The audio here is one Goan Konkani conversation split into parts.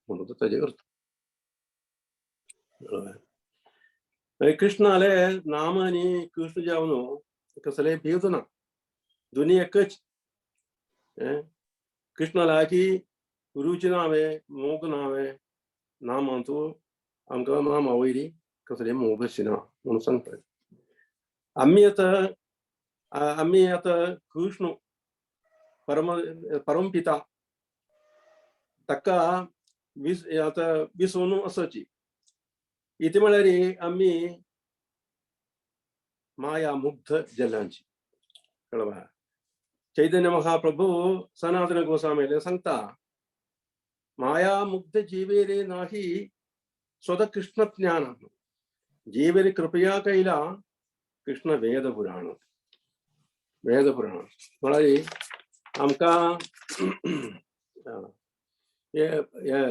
म्हणून ताजे अर्थ. मागीर कृष्णाले नाम आनी कृष्ण जावन कसले भेद ना, दोनी एकच. कृष्णा लागी रुची नावे मोग नावे नामांतू आमकां नामा वयली कसले मोग आशिना म्हणून सांगता. आमी आतां कृष्ण परम परमपिता ताका वीस आतां विसोवन आसाची. इति म्हळ्यार आमी माया मुग्ध जाल्यांची. कळ्ळें? चैतन्य महाप्रभू सनातन गोस्वामीले सांगता, माया मुग्ध जीवेरे नाही स्वतः कृष्ण ज्ञान, जीवेरे कृपया कैला कृष्ण वेद पुराण. वेद पुराण म्हळ्यार आमकां हे हे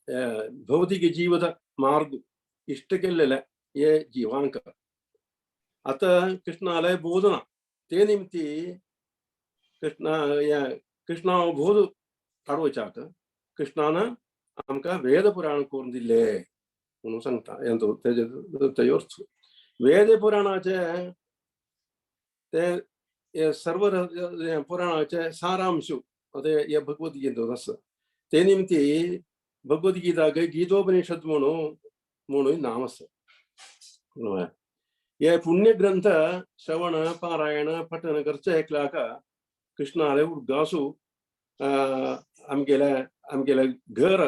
हे भौतिक जीवದ मार्ग इश्ट केल्लेले हे जीवांक आतां कृष्णाले बोधना ते निमित्ती कृष्ण हे कृष्णा बोध हाडोवच्याक कृष्णान आमकां वेद पुराण करून दिल्ले म्हणून सांगता. हेंचो तेजे तेजो अर्थ वेद पुराणाचे ते हे सर्व हे पुराणाचे सारांश ते हे भगवद्गीतेंत आसा. ते निमित्ती भगवद्गीताक गीतोपनिषद म्हणून म्हणून नाम आसा. हे पुण्य ग्रंथ श्रवण पारायण पठन करचे एकल्याक कृष्णाले उडगासू आमगेले आमगेले घर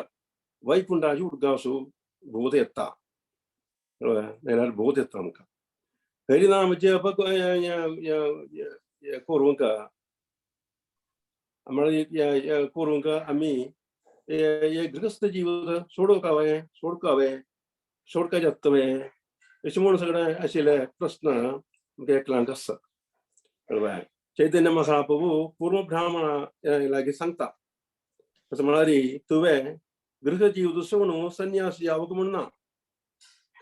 वैकुंठाची उडगासू बोध येता. जाल्यार बोध येता आमकां. हरिनाम जप करूंक म्हळ्यार करूंक आमी हे गृहस्थ जीवन सोडोवंक हांवें सोडका हांवें सोडका जाता तुवें अशें म्हणून सगळें आशिल्ले प्रस्न आमकां एकल्यांक आसा. कळ्ळें? चैतन्य महाप्रभू पूर्व ब्राह्मणा लागीं सांगता, असं म्हळ्यार तुवें गृह जीव सोडून संन्यासी जावंक म्हण ना,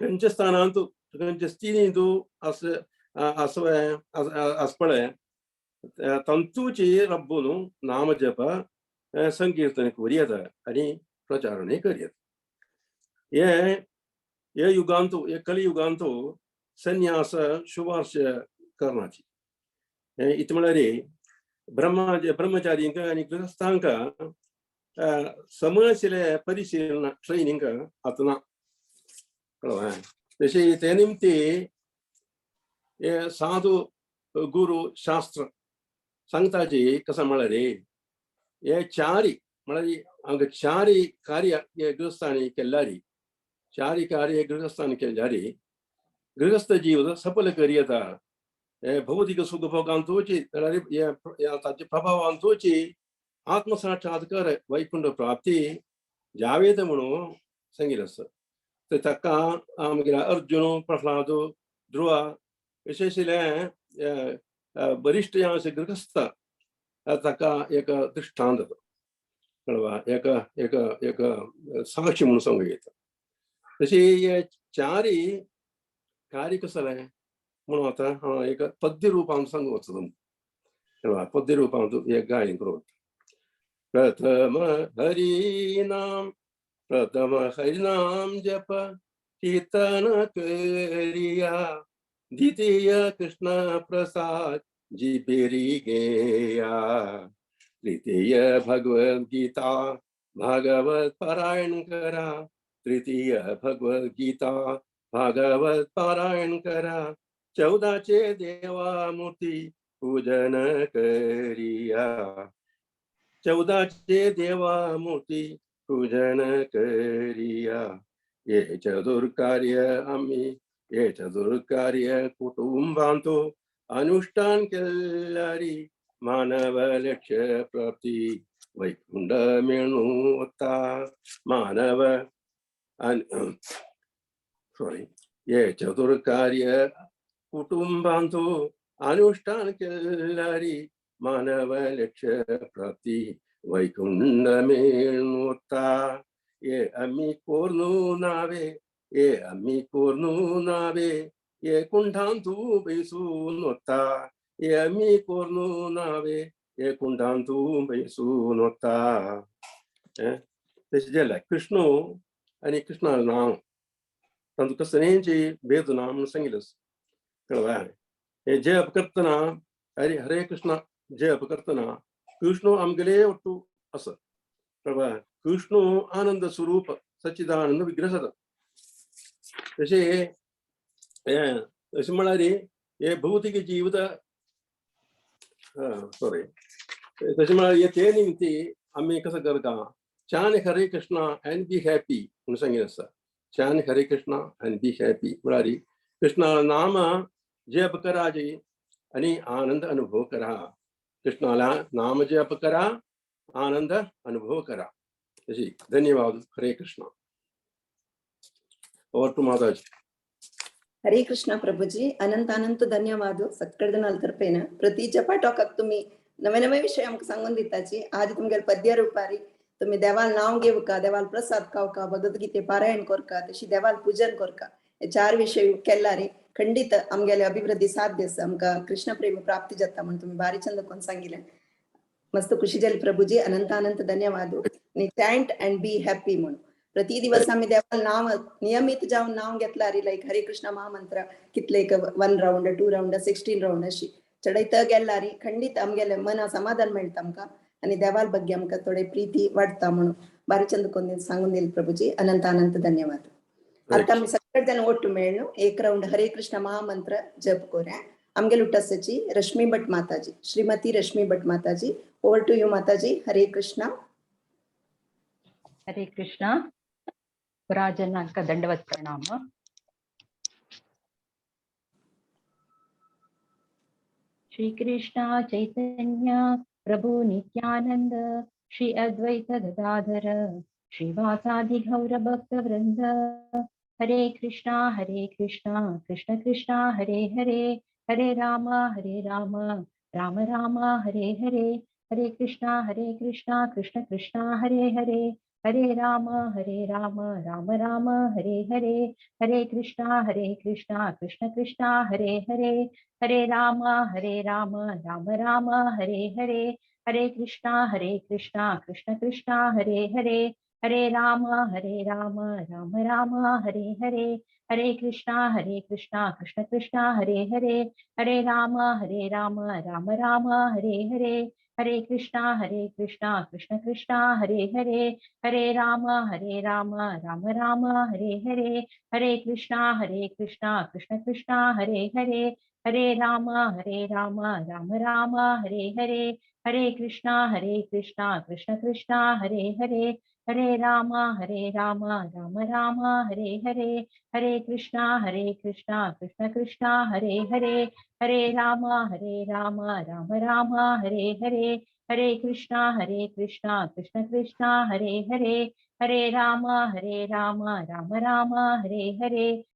खंयच्या स्थानांत खंयच्या स्थितींत तूं आस आसवे आसपळे तंतूची रब्बून नाम जप संकीर्तन करूं आनी प्रचारणय करयत. हे हे युगांतु हे कलियुगांतु संन्यास शुभार्श करणाची. हे इत म्हळ्यार ब्रह्म ब्रह्मचारींक आनी गृहस्थांक समशिले परिशीलना ट्रेनिंग आतां ना. कळ्ळें? तशी ते निमती हे साधू गुरु शास्त्र सांगताची कसं म्हळ्यार हे चारी म्हळ्यार हांगा चारी कार्य हे गृहस्थानी केल्ल्यारी, चारी कार्य गृहस्थानी केल्ल्यारी गृहस्थ जीवन सफल करियता. हे भौतिक सुखभोगांतोची जाल्यार ताचे प्रभावांतोची आत्मसाक्षात्कार वैकुंठ प्राप्ती जावेत म्हणून सांगितलं आसा. तर ताका मागीर अर्जुन प्रल्हाद ध्रुव अशें आशिल्ले वरिश्ठ अशे गृहस्थ ताका एक दृश्टांत, कळ्ळें? एक एक एक साक्षी म्हणून सांगू येता. तशी हे चारी कार्य कसलें म्हणून आतां हांव एक पद्य रुपान सांगू वता तुमकां. कळ्ळें? पद्य रुपान एक गायन करूं. प्रथम हरिनाम प्रथम हरिनाम जप कीर्तन करिया, द्वितीय कृष्ण प्रसाद जिबेरी गेया, तृतीय भगवद गीता भागवत पारायण करा, तृतीय भगवद गीता भागवत पारायण करा, चौदाचे देवा मूर्ती पूजन करिया, चौदाचे देवा मूर्ती पूजन करिया. हे चतुर्कार्य आम्ही हे चतुर्कार्य कुटुंबांतो अनुष्ठान केल्यारी मानव लक्ष्य प्राप्ती वैकुंठ मेळूता. मानव सॉरी हे चतुर्कार्य कुटुंबांतो अनुष्ठान केल्यारी मानव लक्ष्य प्राप्ती वैकुंठ मेळूता. ये आम्ही कोर्नू नावे ये आम्ही कोर्नू नावे ये कुंठांतू बैसून वता, ये आम्ही कोर्नू नावे ये कुंठांतू बैसून वता. तशें जालें कृष्ण आनी कृष्णा नांव तांचो कसलेंची भेद ना म्हणून सांगिल्लें कळ्ळें. हे जप करतना हरे हरे कृष्णा जप करतना कृष्ण आमगेले ಒಟ್ಟು आसा कळ्ळें. कृष्ण आनंद स्वरूप सच्चिदानंद विग्रह जाता. तशें हें अशें म्हळ्यार हे भौतिक जीवित सॉरी तशें म्हळ्यार हे ते निमित्ती आमी कसो करता chant Hare Krishna and be happy म्हणून सांगिल्लें आसा. Chant Hare Krishna and be happy म्हळ्यार कृष्णा नाम जप कराजी आनी आनंद अनुभव करा. कृष्णाला नाम जप करा, आनंद अनुभव करा. अशी धन्यवाद. हरे Krishna. Over to Mataji. Hare Krishna Prabhuji, अनंत अनंत धन्यवाद. सगळे जण तर्फेन प्रति जपा टॉकाक तुम्ही नवे नवे विषय आमकां सांगून दिताची. आज तुमगेले पद्य रुपारी तुम्ही देवाल नाव घेवका, देवाल प्रसाद खावका, भगवद्गीते पारायण करका, तशी देवाल पूजन करका, हे चार विषय केल्ला रे खंडित आमगेले अभिवृद्धी साध्य आसा. आमकां कृष्ण प्रेम प्राप्ती जाता म्हणून तुम्ही भारी चंद कोण सांगिल्लें. मस्त खुशी जाली प्रभुजी, अनंत अनंत धन्यवाद. आणि चॅन्ट अँड बी हॅपी म्हणून प्रति दिवस आम्ही देवाल नाव नियमित जावन नाव घेतला रे, लाईक हरे कृष्ण महामंत्र कितले एक 1 round, 2 round, 16 round अशी चडयत गेला रे खंडित आमगेले मना समाधान मेळटा आमकां आणि देवाल ಬಗ್ಗೆ आमकां थोडे प्रीती वाडटा म्हणून बारी चंद कोण सांगून दिले प्रभुजी. अनंत अनंत धन्यवाद. आता आमी सगळे जण ಒಟ್ಟು मेळ्ळो एक राऊंड हरे कृष्ण महामंत्र जप करूया. आमगेले उटासाची रश्मी भट माताजी, श्रीमती Rashmi Bhat Mataji. Over to you Mataji. Hare Krishna. Hare Krishna. पुराजनांक दंडवत प्रणाम. श्री कृष्ण चैतन्य प्रभु नित्यानंद श्री अद्वैत गदाधर श्रीवासादि गौर भक्त वृंद. हरे कृष्णा कृष्ण कृष्णा हरे हरे, हरे राम राम राम हरे हरे. हरे कृष्णा कृष्ण कृष्णा हरे हरे, हरे राम राम राम हरे हरे. हरे कृष्णा कृष्ण कृष्णा हरे हरे, हरे राम राम राम हरे हरे. हरे कृष्णा कृष्ण कृष्णा हरे हरे, हरे राम राम राम हरे हरे. हरे कृष्णा कृष्ण कृष्णा हरे हरे, हरे राम राम राम हरे हरे. हरे कृष्णा कृष्ण कृष्णा हरे हरे, हरे राम राम राम हरे हरे. हरे कृष्णा कृष्ण कृष्णा हरे हरे, हरे राम राम राम हरे हरे. हरे कृष्णा कृष्ण कृष्णा हरे हरे, हरे राम राम राम हरे हरे. हरे कृष्णा कृष्ण कृष्णा हरे हरे, हरे राम राम राम हरे हरे. हरे कृष्णा कृष्ण कृष्णा हरे हरे, हरे राम राम राम हरे हरे.